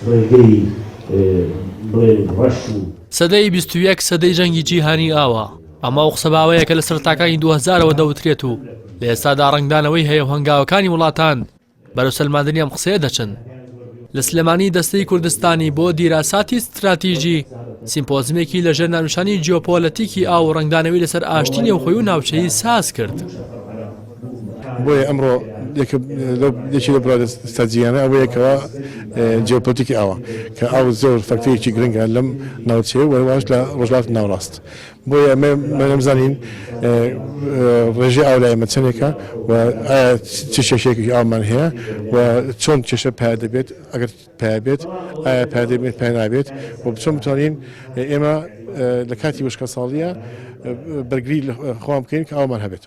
ڕێگەی بڵێن ڕەش و. سەدەی 21 سەدەی جەنگی جیهانی ئاوە، ئەمە ئەو قسە باوەیە کە لە سەرەتاکانی 2000ەوە دەوترێت و لە ئێستادا ڕەنگدانەوەی هەیە و هەنگاوەکانی وڵاتان بەرەو سەلماندنی ئەم قسەیە دەچن. لە سلێمانی دەستەی کوردستانی بۆ دیراساتی ستراتیژی سیمپۆزمێکی لەژێر ناونیشانی جیۆپۆلەتیکی ئاو و ڕەنگدانەوەی لەسەر ئاشتی نێوخۆی و ناوچەیی ساز کرد. بۆیە ئەمڕۆ یەکێ لەو بڕیارە ستراتیژیانە ئەوەیە کەوا جیۆپۆلەتیکی ئاوە کە ئاو زۆر فاکتەرێکی گرنگە لەم ناوچەیە و هەروەهاش لە ڕۆژهەڵاتی ناوەڕاست. بۆیە ئێمە بزانین ڕێژەی ئاو لای ئێمە چەندێکە و ئایا چ کێشەیەکی ئاومان هەیە و چۆن کێشە پیا دەبێت ئەگەر پیا بێت ئایا پیا دەبێت پیا نابێت و چۆن بتوانین ئێمە لە کاتی وشکە ساڵیە بەرگری خۆمان بکەین کە ئاومان هەبێت.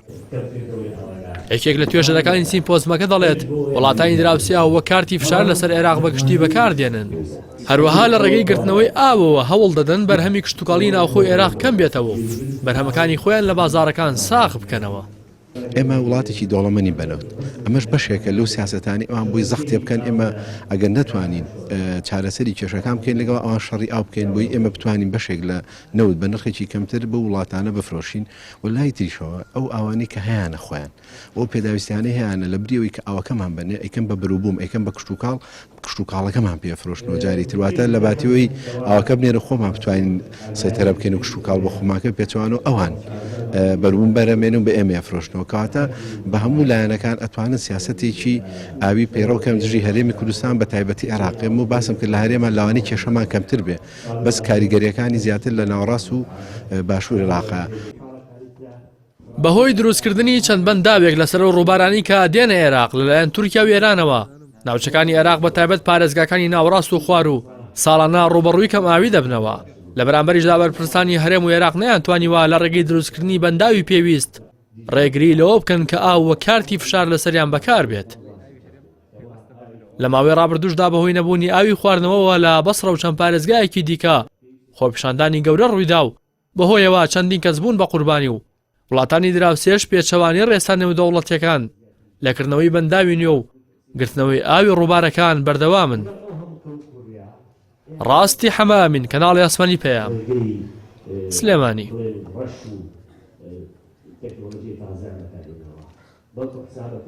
یەکێک لە توێژەرەکانی سیمپۆزمەکە دەڵێت وڵاتانی دراوسێ ئاو وەک کارتی فشار لەسەر عێراق بەگشتی بەکاردێنن. هەروەها لە ڕێگەی گرتنەوەی ئاوەوە هەوڵ دەدەن بەرهەمی کشتوکاڵی ناوخۆی عێراق کەم بێتەوە و بەرهەمەکانی خۆیان لە بازاڕەکان ساغ بکەنەوە. ئێمە وڵاتێکی دەوڵەمەنین بە نەوت، ئەمەش بەشێکە لەو سیاسەتانەی ئەوان بۆی زەخت تێبکەن، ئێمە ئەگەر نەتوانین چارەسەری کێشەکان بکەین لەگەڵ ئەوان شەڕی ئاو بکەین بۆی ئێمە بتوانین بەشێک لە نەوت بە نرخێکی کەمتر بەو وڵاتانە بفرۆشین و لای تریشەوە ئەو ئاوانەی کە هەیانە خۆیان ئەو پێداویستیانەی هەیانە لە بری ئەوەی کە ئاوەکەمان بەنێ ئەیکەن بە بەروبووم ئەیکەن بە کشتوکاڵ کشتوکاڵەکەمان پێ فرۆشتنەوە جاری تر واتە لە باتی ئەوەی ئاوەکە بنێرە خۆمان بتوانین سەیتەرە بکەین و کشتوکاڵ بۆ خۆمانکە پێچوان و ئەوان بەروبووم بەرەمێن و بە ئێمە فرۆشتنەوە کەواتە بە هەموو لایەنەکان ئەتوانن سیاسەتێکی ئاوی پەیڕەو کەم دژی هەرێمی کوردستان بە تایبەتی عێراق ئێمە باسم کرد لە هەرێمان لاوانی کێشەمان کەمتر بێ بەس کاریگەریەکانی زیاتر لە ناوەڕاست و باشوور عێراقە. بەهۆی دروستکردنی چەند بەنداوێک لەسەر ئەو ڕووبارانەی کە دێنە عێراق لەلایەن تورکیا و ئێرانەوە، ناوچەکانی عێراق بە تایبەت پارێزگاکانی ناوەڕاست و خواروو ساڵانە ڕووبەڕووی کەمئاوی دەبنەوە، لە بەرامبەریشدا بەرپرسانی هەرێم و عێراق نەیانتوانیوە لە ڕێگەی دروستکردنی بەنداوی پێویست ڕێگری لەوە بکەن کە ئاو وەک کارتی فشار لەسەریان بەکاربێت. لە ماوەی ڕابردووشدا بەهۆی نەبوونی ئاوی خواردنەوەوە لە بەسڕە و چەند پارێزگایەکی دیکە خۆپیشاندانی گەورە ڕوویدا و بەهۆیەوە چەندین کەس بوون بە قوربانی و وڵاتانی دراوسێش پێچەوانەی ڕێسا نێودەوڵەتیەکان لە کردنەوەی بەنداوی نوێ و گرتنەوەی ئاوی ڕووبارەکان بەردەوامن. ڕاستی حەمە ئەمین، کەناڵی ئاسمانی پەیام، سلێمانی.